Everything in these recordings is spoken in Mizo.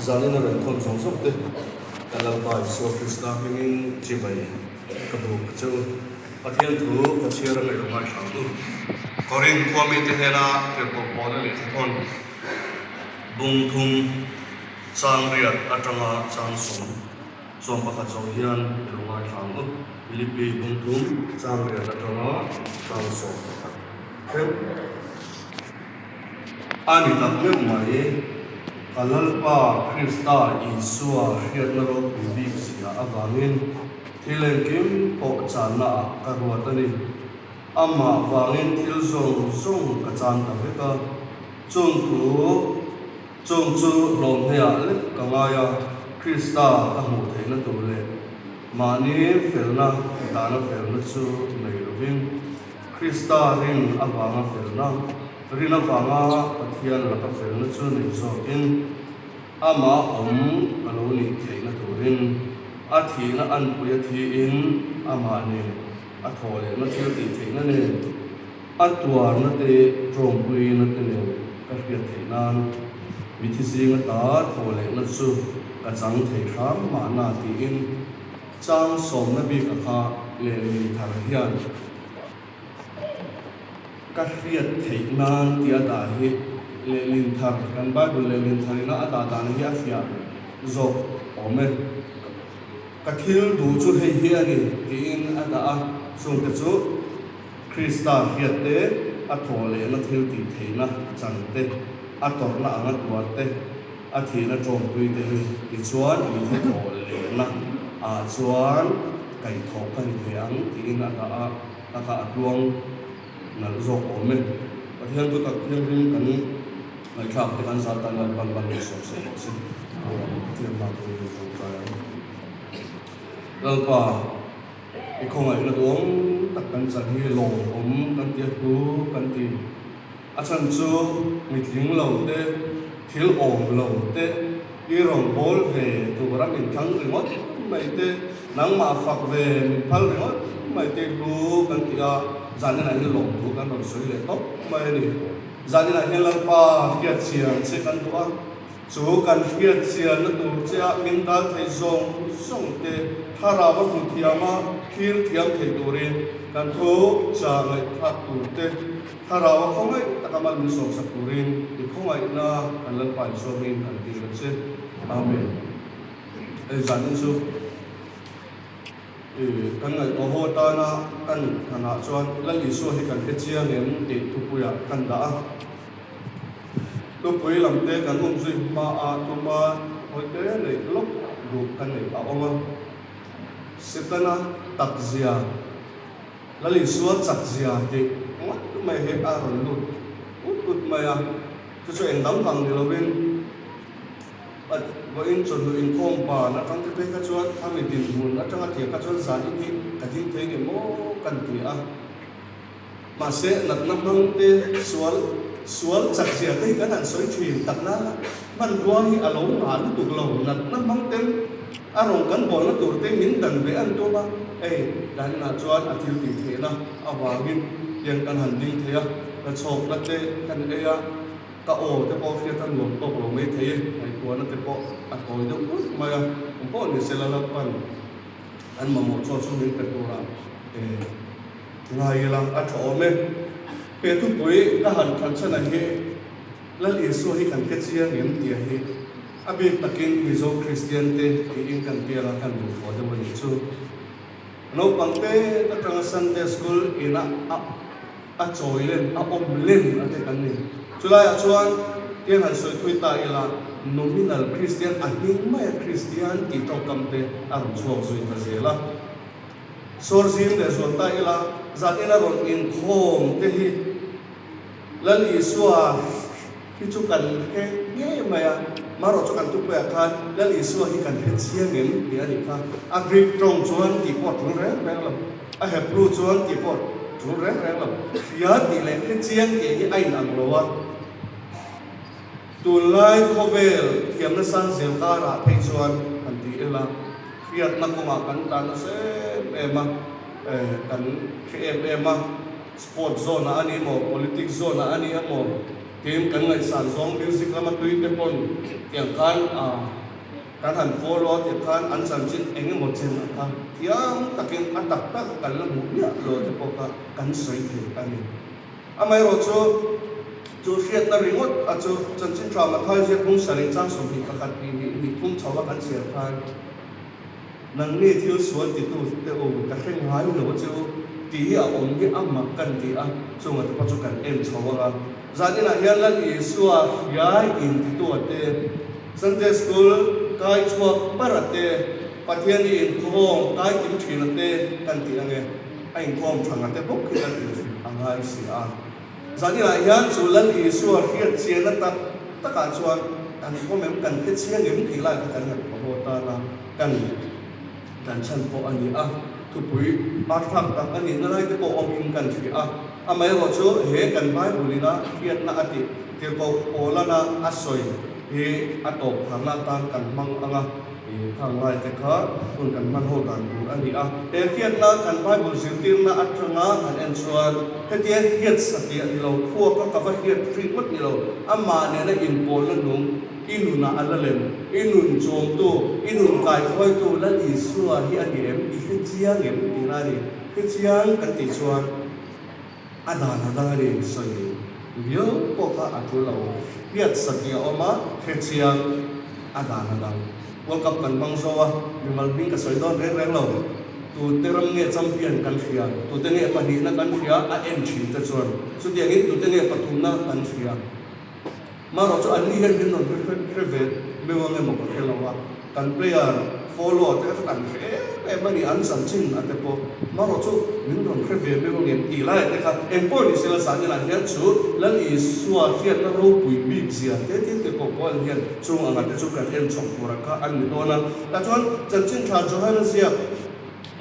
Zanin a rawn khawm zawng zawng te ka Lalpa Isua Krista hmingin chibai ka buk a che u. Pathian thu ka chhiar a ngaih ngai hram u. Korinth khua mite hnena tirhkoh Paula lehkhathawn bung thum chang riat atanga chang 11 zawh hian i lo ngaithla ang u. Philippi bung thum chang riat atanga chang 11 thleng. A ni tak meuh mai, ka Lalpa Krista Isua hriatna ropui bik zia avangin thil engkim pawh channa ah ka ruat a ni. Amah vangin thil zawng zawng ka chan ta vek a, chung thu chung chu hlawmhneah lek ka ngai a, Krista ka hmuh theihna tur leh mahni felna dana felna chu nei lovin, Krista rin avanga felna, rin avanga Pathian laka felna chu nei zawkin amah awm a lo nih theihna turin a thihna anpui a thiin amah nen a thawh lehna thil tih theihna nen a tuarna te tawngpuina te nen ka hriat theih nan mithi zinga ta thawh lehna chu ka chang thei hram mahna tiin Chang sawmna bik a kha lehling thar hian ka hriat theih nan tia dah hi lehlin thar, kan Bible lehlin thar ina a dah dan hi a fiah zawk awm e. Ka thil duh chu hei hi a ni tiin a dah a, chungte chu Krista hriat te, a thawh lehna thil tih theihna chan te, a tawrhna anga tuar te, A thihna tawngpui te hi tichuan mi hi thawh lehna ah chuan kaihthawh ka ni thei ang tiin a dah a, a kah a tluang nalh zawk awm e. Pathian thu tak thianghlim kan ngaihthlak te kan zat tan Lalpan ban leh sawm sawm rawh se. Pathian hma turin min tawngtai ang. Lalpa, i khawngaihna duang tak kan chan hi lawmawm kan ti a thu kan ti. A chhan chu mitling lo te, thil awm lo te, i rawn bawl ve tura min thlang ringawt mai te, nangmah fak ve min phal ringawt mai te hlu kan ti a, zaninah hian lawmthu kan rawn sawi leh tawp mai a ni. Zaninah hian Lalpa hriatchian che kan duh a, chu kan hriatchianna tur che a min dal thei zawng zawng te thlarau a hmu thiam a, thlir thiam thei turin kan thu cha ngaihthlak tur te, Thlarau a khawngaih tak a mal min sawmsak turin i khawngaihna kan Lalpa insuamin kan dil a che. Amen. Hei zanin chu i kan ngaihtuah haw atana kan thanah chuan Lal Isua hi kan hre chiang em tih thupuiah kan dah a. Thupui lam te kan um zui hma a tuma hawi te neih lawk duh ka neih a awm a. Setana takzia. Lal Isua chak zia tih ngawt mai hi a rawn lut ut ut mai a, chu chu eng dang dang ni lovin vawiin chawhnu inkhawm ban atang te phei kha chuan khami dinhmun atanga tia kha chuan zan in hi ka ding thei nge maw kan ti a, mahse natna hmang te sual sual chak zia te hi kan han sawi thin takna hmanrua hi a lo ngah lutuk lo, natna hmang ten A rawng kan bawlna tur te min dan ve an tum a, hei daninah chuan a thil tih theihna avangin tiang kan han ding thei a, ka chhawkna te kan ei a, ka aw te pawh hriat a nuam tawk lo mai thei e, ngaihtuahna te pawh a tawi deuh put mai a, awm pawh ni sela Lalpan an mamawh chaw chu min pe tura ngai ila a tha awm e. He thupui ka han than chhan ah hi Lal Isua hi kan hre chiang em tih hi a bik takin Mizo Kristian te tiin kan bial a kan duh thaw deuh a nih chu. Naupang te atanga Sunday School ina a a chawi len a awm len a te kan ni. Chulaiah chuan tiang han sawi thui ta ila nominal Kristian a hming maia Kristian tih tawngkam te a rawn chhuak zui ta zel a. Sawr zim leh zual ta ila zan ina rawn inkhawm te hi Lal Isua hi chu kan hre ngei mai a, marawh chu kan thupuiah khan Lal Isua hi kan hre chiang em tih a nih kha. A Greek tawng chuan tih pawh a tul reng reng lo, a Hebrew chuan tih pawh a tul reng reng lo. Hria tih leh hre chiang tih hi a inang lo a. Tunlai khawvel thiamna sang zel karah phei chuan han ti ila, hriatna kawngah kan tlan nasa em em a, kan hre em em a. Sport zone ah a ni maw, politics zone ah a ni emaw, Tin, kan ngaihsan zawng music lama tui te pawn tiang khan kan han follow a tih khan an chanchin eng emaw chen a kha thiam takin a tak tak kan la hmuh miah lo te pawh kha kan sawi thei a ni. Amaherawh chu, chu hriatna ringawt a chu chanchin tha Mathai ziak bung sarih chang 21 tih nih nih thum chho a kan chhiar khan, Nangni thil sual titu te u, ka hre ngai lo a che u, tih hi a awm hi a mak kan ti a, chunga te pawh chu kan en chho ang a. Zan inah hian Lal Isua hriai in titu a te, Sunday School kai chhuak par a te, Pathian i inkhawm kai kim thin a te kan ti ang e, a inkhawm thang a te bawk hi kan inhrilh a ngai si a. Zan inah hian chu Lal Isua hriat chianna tak takah chuan kan awm em, kan hre chiang em tih lai kha kan ngaihtuah haw tan a, kan kan chhan pawh a ni a, thupui arthlak tak a nihna lai te pawh awmin kan hria a. Amaherawh chu he kan Bible ina hriatna a tih tirhkoh Paulana a sawi hi a tawp tharna atan kan hmang ang a. I khang lai te kha hun kan hman ho dan tur a ni a. He hriatna kan Bible zirtirna atanga han en chuan hetia hriat satliah ni lo, khuaka ka va hriat rik ngawt ni lo, amah nena inpawlna nung, i nunah a la lem, i nun chawmtu, i nun kaihruaitu Lal Isua hi a ni em? I hre chiang em? tihna a ni. Hre chiang kan tih chuan a dan a dang a ni sawi viau pawh kha a tul lo. Hriat satliah a awm a, hre chiang a dan a dang. World Cup kan hmang zo a, mimal hming ka sawi dawn reng reng lo. Tute ram nge champion kan hria, tute nge pahnihna kan hria a en thin te chuan chutiangin tute nge pathumna kan hria. Marawh chu anni hian min rawn hre hre ve meuh ang emaw ka hre lo a, kan player follow te kha chu kan hre em em a ni, an chanchin a te pawh. Marawh chu min rawn hre ve meuh ang em tih lai te kha eng pawh ni sela zaninah hian chu Lal Isua hriatna ropui bik zia te tin te pawh pawh hian chung anga te chu kan en chhawk tur ang kha an ni dawn a. Tah chuan chanchin tha Johana ziak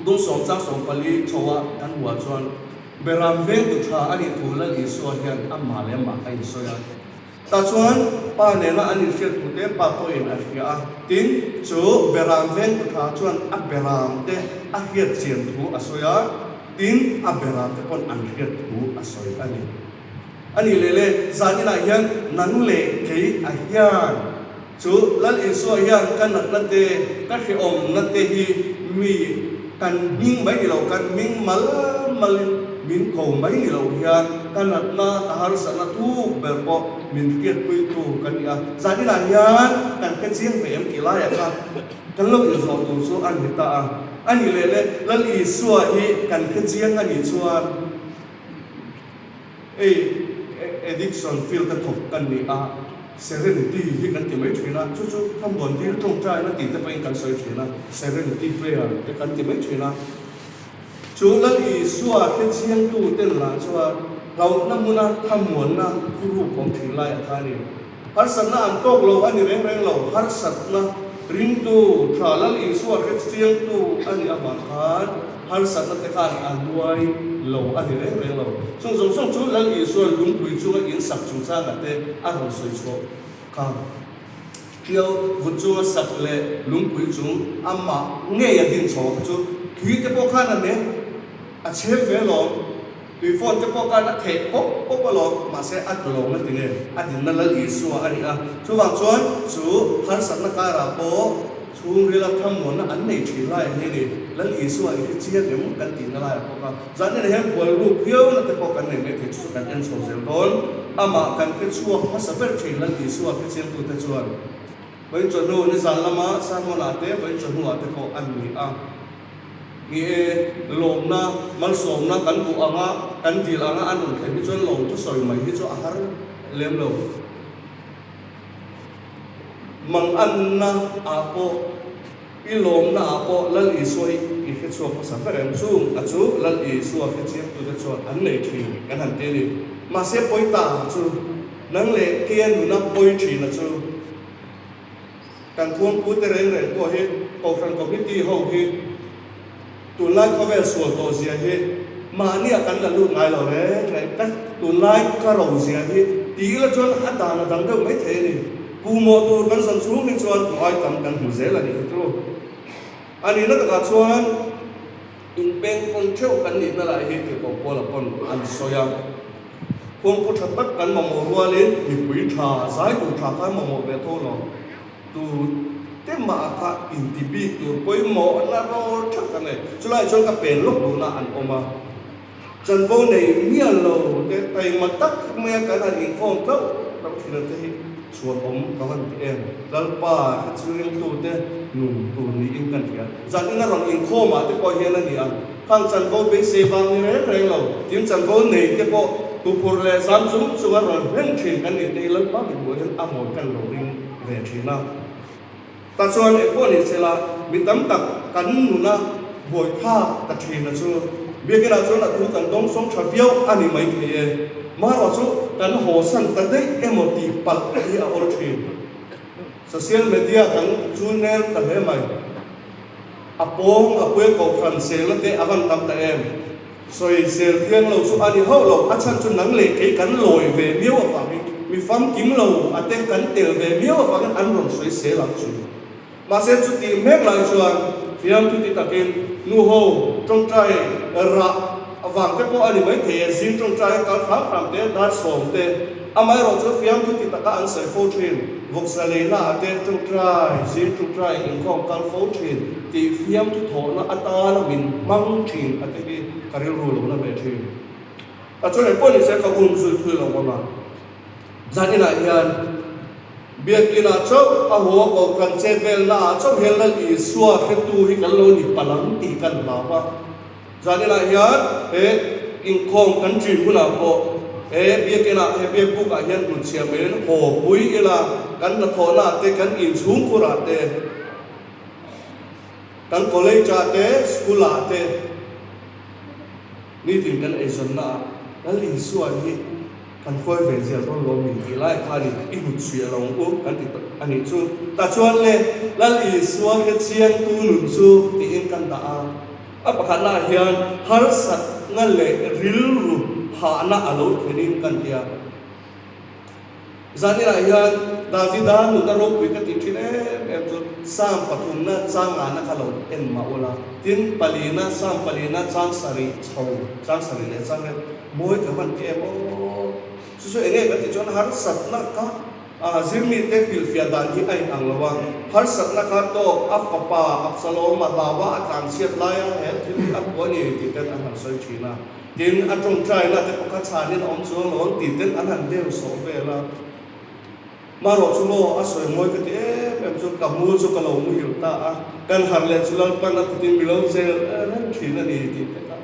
dung sawm chang 14 chho a kan hmuh ah chuan, Beram vengtu tha a nih thu Lal Isua hian amah leh amah a insawi a. Tah chuan Pa nena an inhriat thu te Pa pawhin a hria a. Tin, chu beram vengtu tha chuan a beram te a hriat chian thu a sawi a, tin, a beram te pawn an hriat thu a sawi a ni. A nih leh le, zan inah hian nang leh kei a hian chu Lal Isua hian ka natna te, ka hrehawmna te hi mi kan hming mai ni lo, kan hming mal malin min ko mai ni lo hian ka natna, ka harsatna thuk ber pawh min hriatpuitu ka ni a. Zan inah hian kan hre chiang ve em tih laiah kha kan lo inzawh tur chu a ni ta a. A nih leh le, Lal Isua hi kan hre chiang a nih chuan, Hei addiction field a thawk kan ni a, serenity hi kan ti mai thin a, chu chu thambuan dil tawngtaina tih te pawhin kan sawi thin a, serenity prayer te kan ti mai thin a. Chu Lal Isua hrechiangtu ten lah chuan hlauhna hmuna thamuanna thuruk awm thin lai a kha a ni. Harsatna an tawk lo a ni reng reng lo, harsatna ringtu tha Lal Isua hrechiangtu a nih avang khan harsatna te khan a nuai lo a ni reng reng lo. Chung zawng zawng chu Lal Isua lungpui chunga in sak chungchangah te a rawn sawi chhuah kha. Ṭiau vut chunga sak leh lungpui chung amah ngei a din chho kha chu khi te pawh khan a ne a chhem ve lawm. Tui phone te pawh khan a theh pawp pawp alawm, mahse a tlu lo na ti nge, a dinna Lal Isua a ni a. Chuvang chuan chu harsatna karah pawh chhungrila thamuanna an nei thin laiah hian i Lal Isua i hre chiang em kan tihna laiah pawh kha zanin ah hian buai ruk viau na te pawh kan nei mai thei, chu chu kan en chho zel dawn. Amah kan hre chhuak hmasa ber thin Lal Isua hre chiangtute chuan vawiin chawhnu nizan lama sermon ah te vawiin chawhnu ah te pawh an ni a. Ni e, lawmna, malsawmna kan duh anga, kan dil anga an rawn thlen hi chuan lawm thusawi mai hi chu a har lem lo. Manganna ah pawh, i lawmna ah pawh Lal Isua hi i hre chhuak hmasa ber em? Chung a chu Lal Isua hre chiangtute chuan an nei thin kan han ti a ni. Mahse pawi ta chu, nang leh keia nuna pawi thin a chu, Kan khuangpu te reng reng pawh hi Kohhran Committee ho hi tunlai khawvel sual tawh zia hi mahnia kan la lut ngai lo reng reng. Ka tunlai ka ro zia hi ti ila chuan a dan a dang deuh mai thei a ni. Puhmawh tur kan zawn chhung hi chuan hmuai tam kan hmu zel a nih hi chu. A nihna takah chuan inpeng pawn theuh kan nihna lah hi tirhkoh Paula pawn an sawi a. Kawngpu tha tak kan mamawh rualin mipui tha, zai tur tha kha mamawh ve tho lo. Tu te mah kha inti bik tur pawimawhna rawl tha ka nei. Chulaiah chuan ka pen lawk duhna an awm a. Chanvo nei mial lo te taima tak maia kan han inkhawm tlauh tlauh thin ang te hi chhuan awm ka van ti em. Lalpa hre chhungtute nun tur niin kan hria. Zan ina rawn inkhawmah te pawh hian a ni a, khang chanvo beisei vang ni reng reng lo, tin chanvo nei te pawh tuphur leh zam chung chunga rawn hlen thin kan nih te hi Lalpa mihmuh hian a mawi kan lo ring ve thin a. Tah chuan engpawh ni sela, mi tam tak kan nuna buai phak ta thin a chu. Biakinah chuan a thu kan dawng sawng tha viau a ni mai thei e. Marawh chu kan haw san ta daih emaw tih palh hi a awl thin. Social media kan chu nel ta hle mai. A pawng a puia kohhran selna te a van tam ta em. Sawi sel thiang lo chu a ni hauh lo, a chhan chu nang leh kei kan lawi ve miau avangin, mi famkim lo a te kan tel ve miau avangin an rawn sawi sel ang chu. Mahse chutih mek lai chuan thiam chuti takin nu ho tawngtai rah avang te pawh a ni maithei e, zing tawngtai kal hram hram te, dar sawm te, amaherawh chu fiam chuti taka an sawi fo thin, vawksa leina ah te tawngtai, zing tawngtai inkhawm kal fo thin tih fiam thu thawhna atana min hmang thin a te hi ka rilru lo na ve thin. A chuan engpawh ni se ka um zui thui lo vang a. Zaninah hian Biakinah chauh a haw a koh kan chet velnaah chauh hian Lal Isua hretu hi kan lo ni palang tih kan hlau a. Zaninah hian he inkhawm kan ṭin hunah pawh he Biakinah he Biakbukah hian hmunchhiah maiin haw pui ila kan hnathawhnaah te kan inchhungkhurah te kan college-ah te school-ah te nitin kan eizawnnaah Lal Isua hi Kan khawi ve ziah dawn lo min tih lai khanin i hnut chhuih a lo ang u kan ti a nih chu. Tah chuan le Lal Isua hre chiangtu nun chu tiin kan dah a. A pakhatnaah hian harsatna leh rilru hahna a lo thlenin kan ti a. Zaninah hian Davida nuna ropui ka tih thin em em chu Psalm pathumna chang ngahna kha lo en mah ula, tin palina, Psalm palina chang sarih chho, chang sarih leh chang reng mawi ka hman ti em aw. Chu chu enge kan tih chuan harsatna kha a zirmite hrilhfiah dan hi a inang lo a, harsatna kha tawk a fapa Absalom a hlaua a tlanchhiat laia he thil hi a phu a ni tih ten an han sawi thin a. Tin, a tawngtaina te pawh kha chhanin a awm chuang lo ang tih ten an han deu sawh vel a. Marawh chu maw a sawi mawi ka ti em em chu ka mu chu ka lo muhil ta a, kan harh leh chu Lalpan a kutin mi lo zel reng thin a ni tih te kha.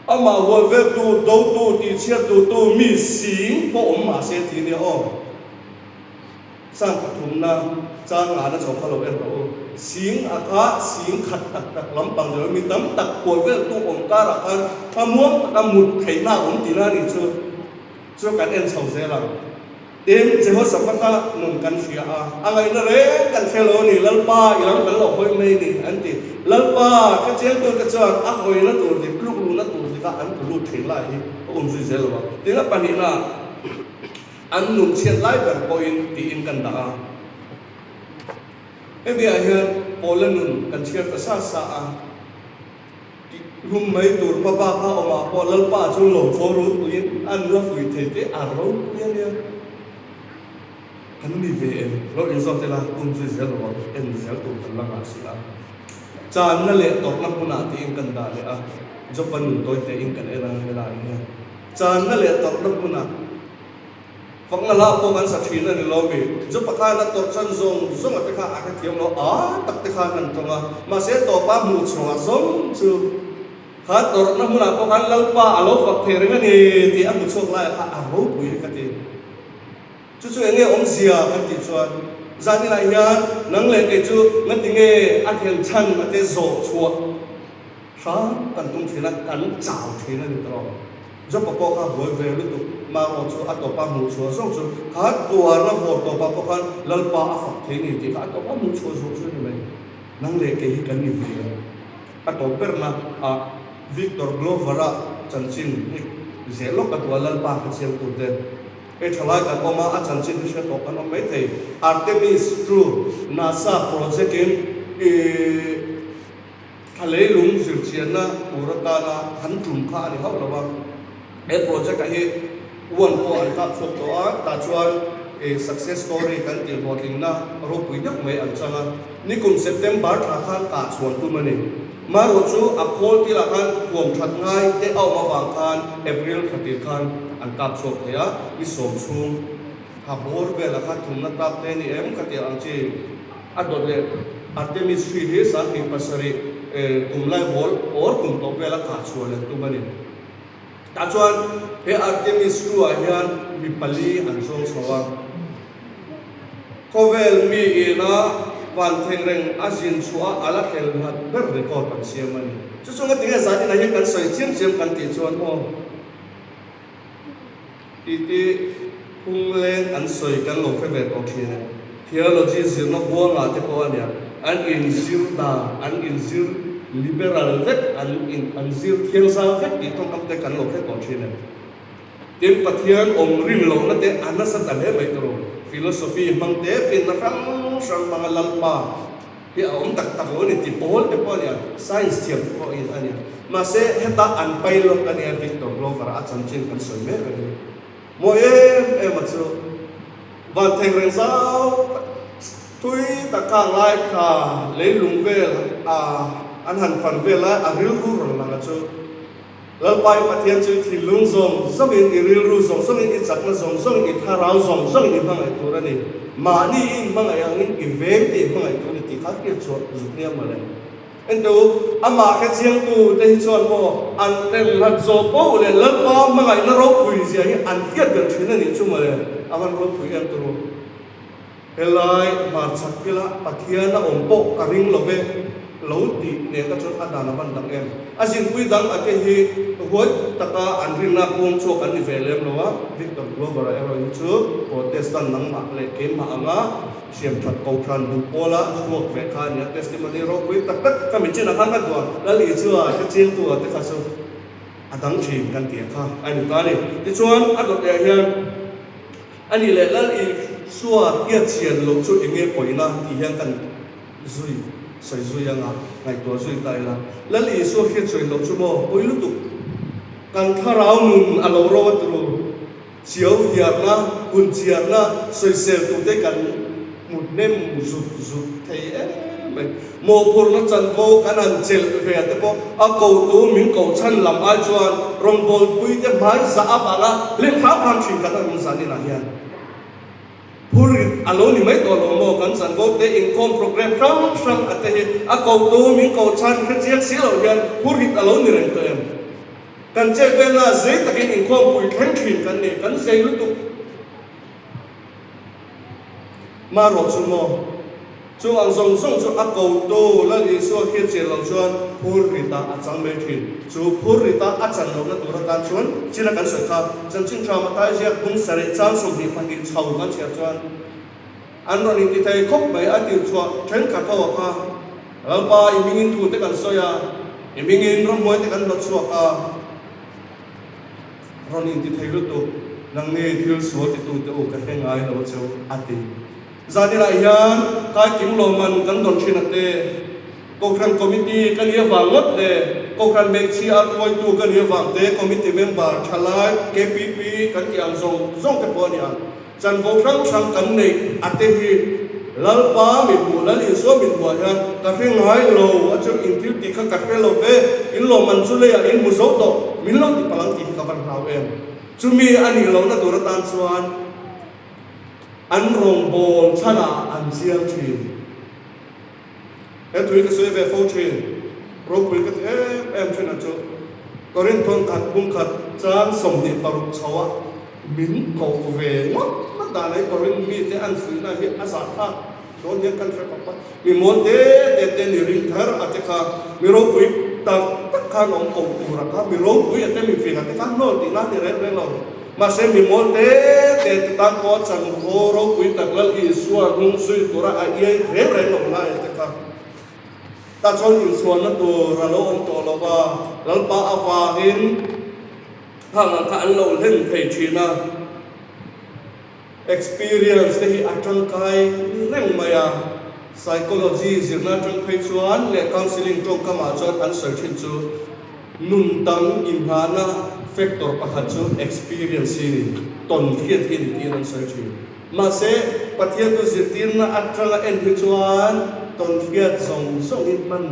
Amah hual veltu, dotu, tihchhiattu tu mi sing pawh awm mahse ti nia aw. Sang pathumna chang ngahna chho kha lo en rawh u. Sing a kha sing khat tak tak lampang ni lo mi tam tak khual vel tu awm karah khan thlamuang taka mut theihna a awm tihna a nih chu. Chu kan en chho zel ang. Tin, Jehoshaphat-a nun kan hria a, a ngaihna reng kan hre lo a ni, Lalpa i lam kan lo hawi mai ni an ti. Lalpa hrechiang tute chuan a hawina tur dik, tluk luhna tur dikah an tlu lut thin lai hi a umzui zel lo a. Tin, a pahnihna. An nun chhiat lai ber pawhin tiin kan dah a. Hemi ah hian Paula nun kan chhiar ta sa sa a, tih hlum mai tur hma bak a awm ah pawh Lalpa chu lo thaw ropuiin an la fui thei te a ropui a nia. Kan ni ve em? Lo inzawt ila um zui zel lo ang, en zel tur kan la ngah si a. Channa leh tawrhna hmunah tiin kan dah leh a, Jopa nun tawi tein kan en a helaiah hian. Channa leh tawrhna hmunah fakna hla pawh kan sa thin a ni lo mi. Jopa khan a tawrh chan zawng zawng a te kha a hrethiam lo a tak te khan an tawng a, mahse tawpa hmuh chhuah zawng chu kha tawrhna hmunah pawh khan Lalpa a lo fak thei reng a ni tih a hmu chhuak laiah kha a ropui hi ka ti. Chu chu enge awmzia kan tih chuan zaninah hian nang leh kei chu ngatinge a thlen chhan a te zawh chhuah Hrang kan tum thin a, kan chau thin a ni tawh. Jopa pawh kha buai ve lutuk, marawh chu a tawpa hmuh chhuah zawk chu kha tuarna vawr tawpah pawh khan Lalpa a fak thei ni tih kha a tawpa hmuh chhuah zawk chu a ni mai. Nang leh kei hi kan ni ve a. A tawp berna ah Victor Glover-a chanchin hi zeh lawk a duh a, Lalpa kha chiang tur te. Hei thalai kan awm a, a chanchin hi hre tawh kan awm mai thei. Artemis ii NASA project in ih. Thla leilung zirchianna tur atana han tum kha a ni hauh lo a, he project-a hi One pawh an kap chhuak tawh a, tah chuan success story kan tih hlawhtlinna ropui deuh mai an chang a. Nikum September thla khan kah chhuan tum a ni. Marawh chu a khawl tilah khan thuam that ngai te a awm avang khan April thla tir khan an kap chhuak thei a, ni sawm chhung thla bawr velah khan thumna tlak te ni em ka tih ang chi a dawt leh Artemis hri hi 27 kum lai hawl awr kum tawh vela kah chhuah leh tum a ni. Tah chuan he Artemis two ah hian mi pali an zawng chho a. Khawvel mi ina van thengreng a zin chhuah a ala hlel nghat ber record an siam a ni. Chu chunga tinge zan inah hian kan sawi chiam chiam kan tih chuan aw titi phungleng an sawi kan lo hre ve tawh thin e. Theology zirna huangah te pawh a nia, an inzir dan, an inzir liberal vek, an in an zir thiangzau vek tih tawngkam te kan lo hre tawh thin e. Tin, Pathian awm rin lohna te a nasa ta hle mai tawh. Philosophy hmang te, finna hrang hrang hmanga Lalpa hi a awm tak tak lo a ni ti pawl te pawh a nia, science thiam te pawh a nia. Mahse, heta an pilot a nia Victor Glover-a a chanchin kan sawi mek a ni. Mawi em em a chu. Van theng reng zau tak thui tak kha ngai kha leilung vel a an han fan vel lai a rilru rawn lang a chu. Lalpa i Pathian chu i thinlung zawng zawngin i rilru zawng zawngin i chakna zawng zawngin i thlarau zawng zawngin i hmangaih tur a ni. Mahni i inhmangaih angin i veng te i hmangaih tur a ni tih kha hriat chhuah zuk nia mawle. Ente u, amah hre chiangtu te hi chuan maw an remhlat zawh poh leh Lalpa hmangaihna ropui zia hi an hriat ber thin a nih chu mawle, a van ropui em turu. Helai hmarchhak thila Pathian a awm pawh ka ring lo ve, lo tih nen ka chuan a dan a van dang em. A zinpui dang a te hi huai taka an rinna kawng chhuak an ni ve lem lo a, Victor Glover-a erawh hi chu Protestant nangmah leh keimah anga Siam that Kohhran duh pawla chhuak ve kha a ni a, testimony ropui tak tak ka mit chinah khan ka duh a, Lal Isua te chingtu ah te kha chu a dang thin kan tih kha a ni ta a ni. Tichuan a dawt leh ah hian a nih leh Lal Isua hiat chian loh chu eng nge pawina tih hian kan zui sawi zui anga ngaihtuah zui ta ila. Lal Isua hriat chian loh chu maw pawi lutuk kan thlarau nun a lo ro a turu. Chiau hiarna, hun chiarna sawisel tute kan hmu hnem zut zut thei em mai. Mawhphurhna chanvo kan han chelh ve te pawh a kotu min koh chhan lam ai chuan rawngbawlpuite hmai zah avanga hlim hram hram thin kan awm zan inah hian phurrit a lo ni mai tawh lo maw? Kan chanvo te inkhawm program hrang hrang a te hi a kotu min koh chhan hrechiang si loh hian phurrit a lo ni reng tawh em? Kan chet velna zei takin inkhawmpui thleng thin kan ni, kan zei lutuk. Marawh chu maw? Chu ang zawng zawng chu a kotu Lal Isua khi a chian loh chuan phur ritah a chang mai thin. Chu phur rita a chan lohna tur atan chuan china kan sawi kha, chanchin tha Mathai ziak bung sarih chang 22 chho kan chhiar chuan an rawn inti thei khawp mai a tir chhuah thenkhat ho a kha. Lalpa, i hmingin thu te kan sawi a, i hmingin ramhuai te kan hlawt chhuak a, rawn inti thei lutuk, nangni thil sual titute u ka hre ngai lo cheu, a ti. Zaninah hian Kaikim lawmman kan dawn thin a te, Kohhran Committee ka ni avang ngawt le, Kohhran hmeichhia a hruaitu ka ni avang te, Committee member thalai, KPP kan tih ang zawng zawng te pawh a ni ang. Chanvo hrang hrang kan neih a te hi Lalpa min hmuh, Lal Isua min hmuh ah hian ka hre ngai lo a chu in thil tih kha ka hre lo ve, in lawmman chu leiah in hmu zo tawh, min lo ti palh ang tih hi ka van hlau em. Chumi a nih lohna tur atan chuan an rawngbâwl chhanah an chiang thin. He tui ka sawi ve fo thin, ropui ka ti em em thin a chu Korinth thawn khat bung khat chang 26 chho a min koh ve ngawt ngawt dan ai Korinth mite an fuihna hi a zahthlak dawn hian kan hre khawp a, mi mawl te te te ni ring thar a te kha mi ropui tak tak khan awm koh tur a kha mi ropui a te mi fing a te kha hnawl tih nan ni reng reng lo. Mahse, mi mawl te te te tan pawh chanvo ropui tak Lal Isua hnung zui tura a iai reng reng lo lai te kha. Tah chuan inchhuanna tur a lo awm tawh lo va, Lalpa avangin khang ang kha an lo hlen thei thin a. Experience te hi a tangkai reng mai a, psychology zirna atang phei chuan leh counselling tawngkamah chuan an sawi thin chu nun dang inngahna factor pakhat chu experience hi ni. tawn hriat hi a ni tiin an sawi thin. Mahse, Pathian chu zirtirna atanga en hi chuan tawn hriat zawng zawng hi hman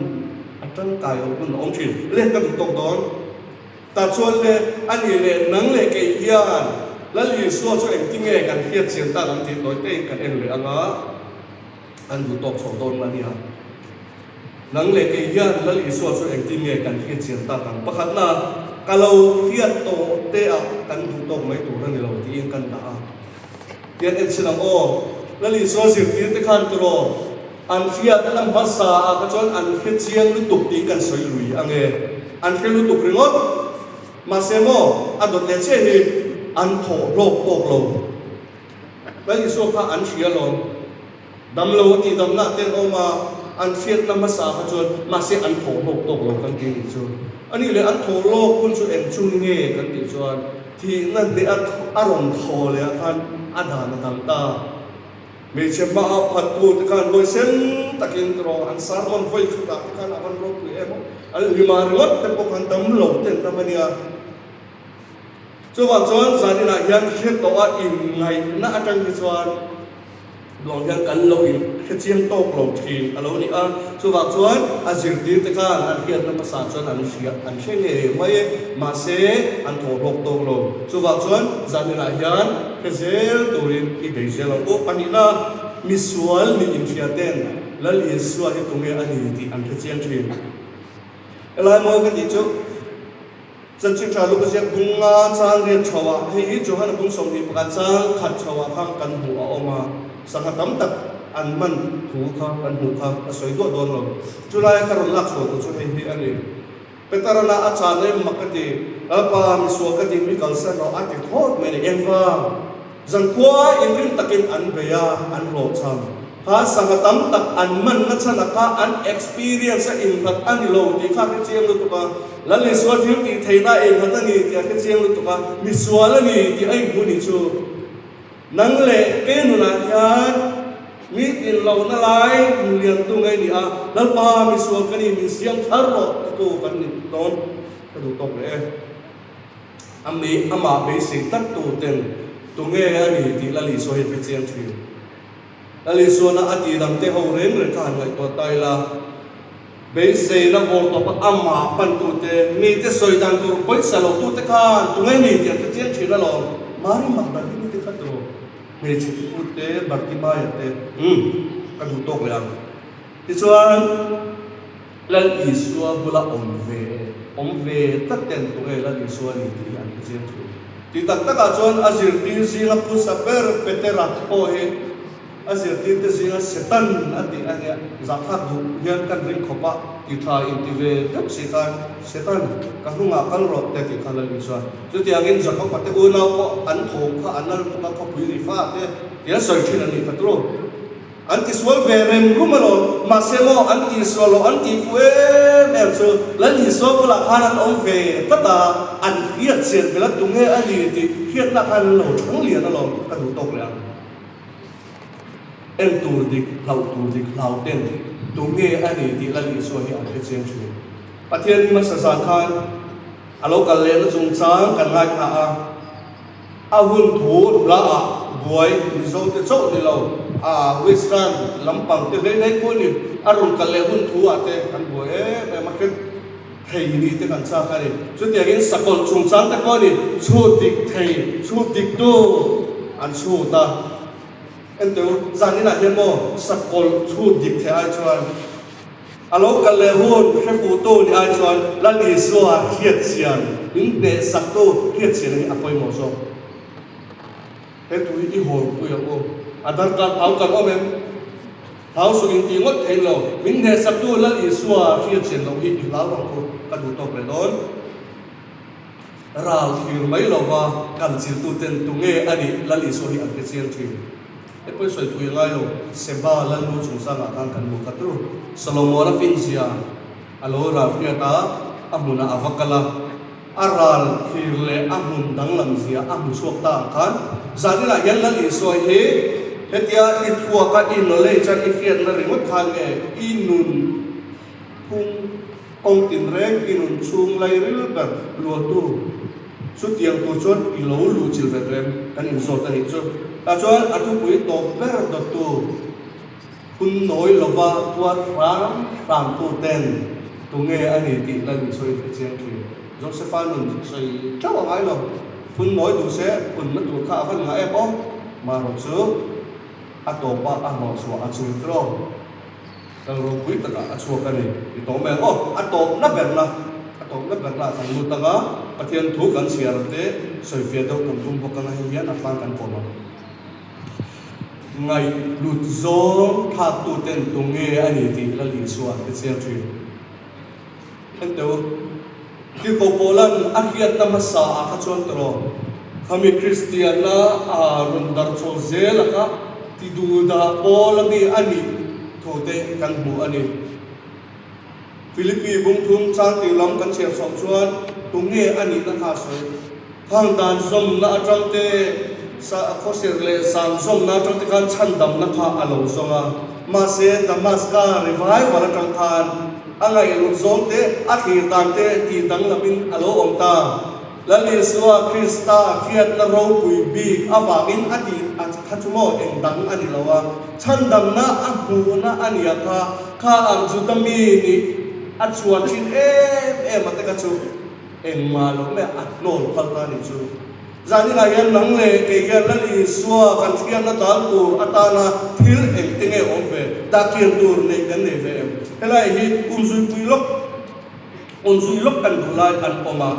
a tangkai loh hun a awm thin. Le, ka duh tawk dawn. Tah chuan le, a nih leh nang leh kei hian Lal Isua chu engtin nge kan hriat chian tak ang tih tawi tein kan en leh anga kan duh tawk chho dawn a nia. Nang leh kei hian Lal Isua chu engtin nge kan hriat chian tak ang? Pakhatna, ka lo hriat tawh te ah kan duh tawk mai tur a ni lo tiin kan dah a. Tian en chhin ang aw, Lal Isua zirtir te khan tiraw an hriatna hmasa ah kha chuan an hre chiang lutuk tiin kan sawi lui ang e. An hre lutuk ringawt. Mahse maw, a dawt leh chiah hi an thawh hlawk tawk lo. Lal Isua kha an hria lawm. Damlo a tihdamna te an awm a, an hriatna hmasa kha chuan mahse an thawh hlawk tawk lo kan ti nih chu. A nih leh an thawh hlawk hun chu eng chung nge kan tih chuan thihna hneh a a rawn thaw leh ah khan a dan a dang ta. Hmeichhe hma a phattu te khan huaisen takin tiraw an sermon vawi khatah te khan a van ropui em aw, an hlima ringawt te pawh khan damlo te an tam a nia. Chuvang chuan zaninah hian hre tawh a inngaihna atang hi chuan duang hian kan lo in hre chiang tawk lo thin a lo ni a. Chuvang chuan a zirtir te khan an hriatna hmasa chuan an hria an hre ngei mai e, mahse an thawh hlawk tawk lo. Chuvang chuan zaninah hian hre zel turin i bei zel ang u. Pahnihna, misual nih inhria ten Lal Isua hi tunge a ni tih an hre chiang thin. Helai mawi ka tih chu. Chanchin tha luk a ziak bung nga chang riat chho ah, hei hi Johana bung 21 chang khat chho ah khan kan hmuh a awm a, sangha tam tak an man thu kha kan hmuh kha a sawi duah dawn lo. Chulai a ka rawn lak chhuah tur chu hei hi a ni. Petarana a chan em mak ka ti, Lalpa misual ka ding mi kalsan rawh a ti thawt mai a ni. Engvang? Zankhua inrin takin an bei a, an hlawhchham. Kha sangha tam tak an manna chhan a kha an experience a innghat a ni lo tih kha a hre chiang lutuk a. Lal Isua thil tih theihna a innghat a ni tih a hre chiang lutuk a, misual a ni tih a inhmu ni chu. Nang leh kei nunah hian mi tin lohna lai hmu lian tu ngei ni a, Lalpa misual ka ni min siam thar rawh titu kan ni dawn ka duh tawk leh e. A mi amah beisei tak tu ten tunge a ni tih Lal Isua hi a hre chiang thin. Lal Isuana a tih dang te ho reng reng kha han ngaihtuah ta ila, beiseina vawr tawp a amah pan tu te, mi te sawi dan tur pawisa lo tu te khan tunge ni tih an hre chiang thin alawm. Mari Magdalene te kha tiraw hmeichhe te pu te, Bartimaia te, umm ka duh tawk leh ang. Tichuan. Lal Isua bula awm ve awm ve tlat ten tunge Lal Isua ni tih hi an hre chiang thin. Tih tak takah chuan a zirtir zinga phusa ber Petera pawh hi a zirtirte zinga Setan a tih a nia, zahthlak duh hian kan ring khawp a, ti tha inti ve deuh si khan Setan ka hnungah kal rawh te tih kha Lal Isua. Chutiangin Jakob-a te unau pawh an tho kha an lal tuk a, khawpui ri fa te ti a sawi thin a nih kha turu. An tisual ve reng rum alawm, mahse maw an tihsual loh an tih fuh em em chu Lal Isua bulah khan an awm ve tlat a, an hriat chian hmel a tunge a ni tih hriatna khan an lo thang lian alawm ka duh tawk leh ang. En tur dik, hlauh tur dik hlau ten tunge a ni tih Lal Isua hi an hre chiang thin. Pathian hi hmasa zan khan a lo kal lehna chungchang kan ngaithla a. A hun thu hla ah buai Mizo te chauh ni lo a Western lampang te hlei hlei pawh ni a rawn kal leh hun thu ah te kan buai em em a hre thei ni te kan chak a ni. Chutiangin sakawlh chungchang te pawh ni chhut dik thei chhut dik tu an chhut a. Enteu zaninah hian maw sakawlh chhut dik thei ai chuan A lo kal leh hun hre fuhtu ni ai chuan Lal Isua hriatchian, min hnehsaktu hriatchian hi a pawimawh zawk. He thu hi i hawnpui ang u. A darkar hlau kan awm em? Hlau suh in tih ngawt thei lo. Min hnehsaktu Lal Isua hriatchian loh hi i hlau ang u, ka duh tawk leh dawn. Ral thlir mai lova kan chiltuten tunge a nih Lal Isua hi an hre chiang thin. He pawi sawi thui a ngai lo, Seba Lalnu chungchangah khan kan hmu khat ru. Solomon-a finzia a lo ral hriat a, a hmunah a va kal a, a ral thlir leh a hmun danglam zia a hmu chhuak ta ang khan zaninah hian Lal Isua hi hetia i thluaka i knowledge a i hriatna ringawt khan nge i nun phung kawng tinreng i nun chhung lairil ber luahtu. Chutiang tur chuan i lo luh chilh ve rem kan inzawt a nih chu. Tah chuan a thupui tawp ber dawttu hun nawi lova tuar hram hramtu ten tunge a ni tih la insawi ve chiang thin. Josepha nun sawi teuh a ngai lo. Hun nawi duh se hunna tur kha a van ngah em aw. Marawh chu a tawpa a hlawhchhuah a chul tiraw. Kal ropui takah a chhuak a ni. I tawm em aw? A tawpna berna, a tawpna berna ah kan lut ang a, Pathian thu kan chhiar te sawifiah deuh kan tum bawk ang a, hei hian a tlang kan kawm ang. Ngaihhlut zawng thlaktuten tunge a ni tih Lal Isua an hrechiang thin. Enteu, Tirhkoh Paula'n a hriatna hmasa ah kha chuan tawh khami Kristianna a rawn darh chho zel a kha ti duhdah pawl a mi a nih thu te kan hmu a ni. Philippi bungthum changtir lam kan chhiar chhoh chuan tunge a nihna kha a sawi. Khang dan zawmna atang te, khawsir leh sang zawmna atang te khan chhandamna kha a lo zawng a. Mahse, Damaska revival atang khan a ngaihluh zawng te, a thlir dan te tih danglamin a lo awm ta. Lal Isua Krista hriatna ropui bik avangin a tih a kha chu maw eng dang a ni lo a, chhandamna a hmuhna a nia kha, kha ang Juda mi nih a chhuan thin em em a te kha chu. Engmah lo mai a hnawl phal ta nih chu. Zaninah hian nang leh kei hian Lal Isua kan hriatna dal tur atana thil engte nge awm ve, dahkian tur neih kan nei ve em? Helai hi umzuipui lawk, umzui lawk kan duh lai an awm a.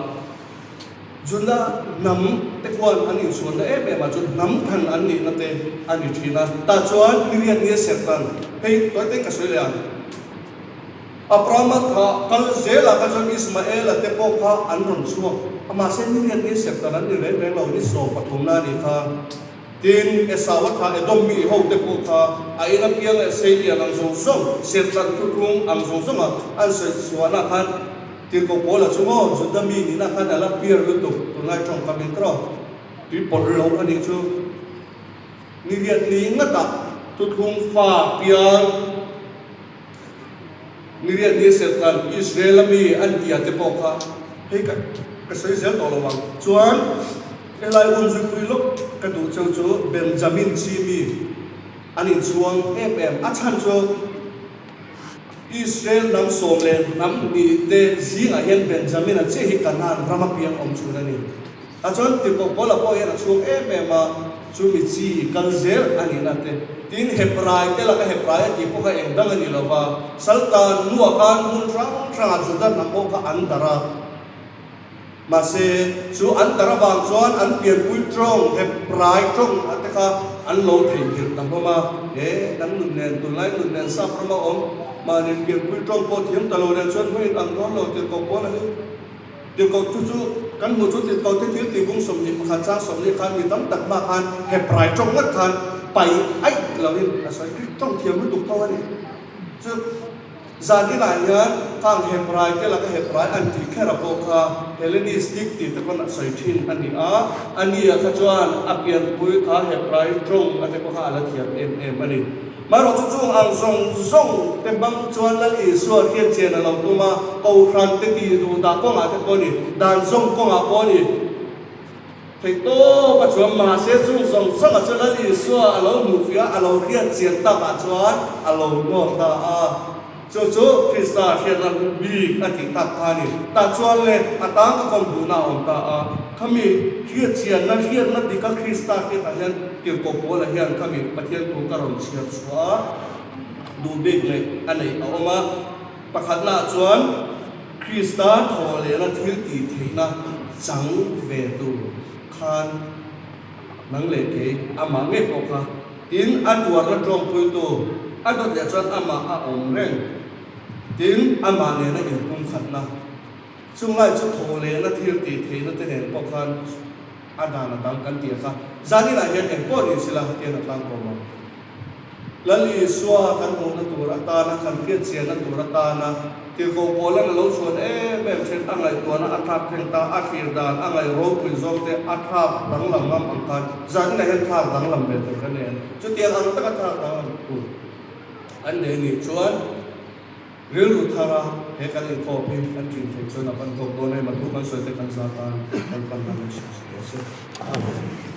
Juda hnam te khuan an inchhuanna em em ah chuan hnam than an nihna te a ni thin a. Tah chuan Miriat nia serhtan, hei tawite ka sawi leh ang. Abrahama kha kal zelah kha chuan Ismaela te pawh kha an rawn chhuak a, mahse ni riat ni serh dan an ni reng reng lo, ni 13 na a nih kha. Tin, Esaua thla Edom mi ho te pawh kha a in apiang leh seilian ang zawng zawng, serh dan thuthlung ang zawng zawnga an sawi chhuahna khan Tirhkoh Paula chu maw Juda mi nihna khan a la piar lutuk, tunlai tawngkam in tawh tui pawlh lo a nih chu. Ni riat ni ngatah thuthlung fa piang. Miriat ni serhtan Israel a mi an tia te pawh kha hei ka ka sawi zel tawh lo ang. Chuan helai umzupui lawk ka duh cheu chu Benjamin chi mi an inchhuang em em. A chhan chu Israel hnam sawm leh hnam hnih te zingah hian Benjamin a chiah hi Kanaan rama piang awm chhun a ni. A chuan tirhkoh Paula pawh hian a chhuak em em a, chumi chi kal zel a nihna te. Tin, Hebrai te laka Hebrai a tih pawh kha eng dang a ni lo va, Saltan nuah khan hmun hrang hrangah Juda hnam pawh kha an darh a. Mahse, chu an darh avang chuan an pianpui tawng, Hebrai tawng a te kha an lo theihnghilh ta hlawm a. He kan nun nen, tunlai nun nen sap rama awm mahni pianpui tawng pawh thiam ta lo nen chuan hmuin ang dawn lo tirhkoh Paula hi. Tirhkoh chu chu kan hmuh chu tirhkoh te thil tih bung 21 chang 20 khan mi tam tak hma khan Hebrai tawng ngat khan pai aih loin a sawi Greek tawng thiam lutuk tho a ni. Chu zan inah hian khang Hebrai te laka Hebrai an tih kher a pawh kha Hellenistic tih te pawn a sawi thin a ni a, a nia kha chuan a pianpui kha Hebrai tawng a te pawh kha a la thiam em em a ni. Marawh chu chung ang zawng zawng te hmang chuan Lal Isua hriat chian a lo tum a, Kohhran te tih duh dah kawngah te pawh a ni, dan zawng kawngah pawh a ni theih tawp a chuan mahse chung zawng zawngah chuan Lal Isua a lo hmuh fiah a, a lo hriat chian takah chuan a lo nawr ta a. Chu chu Krista hriatna bik a tih tak kha a ni. Tah chuan le a tang ka kawm duhna a awm ta a. Khami hriatchianna, hriatna dika Krista hriatah hian Tirhkoh Paula hian khami Pathian thu ka rawn chhiar chhuah a, duh bik neih a neih a awm a. Pakhatnaah chuan Krista thawh lehna thil tih theihna chang ve tur khan nang leh kei amah ngei pawh kha Tin, a tuarna tawngpuitu a dawt leh chuan amah a awm reng. Tin, amah nena inpumkhatna chunglai chu thaw lehna thil tih theihna te nen pawh khan a dan a dang kan tih a kha. Zaninah hian eng pawh ni sela tian a tlangkawm ang. Lal Isua kan hmuhna tur atana, kan hriatchianna tur atana Tirhkoh Paulan a lo chhuan em em then a ngaihtuahna a thlak thleng ta, a thlir dan, a ngaih ropui zawk te a thlak danglam ngam ang khan zaninah hian thlak danglam ve tur kan nei a. Chutiang ang taka thlak danglam tur an nei nih chuan rilru thara he. he kan inkhawm hi kan ṭin theih chuan a van tawk dawn em a thu kan sawi te kan za tan Lalpan a lo sawi sak tawh se. Amen.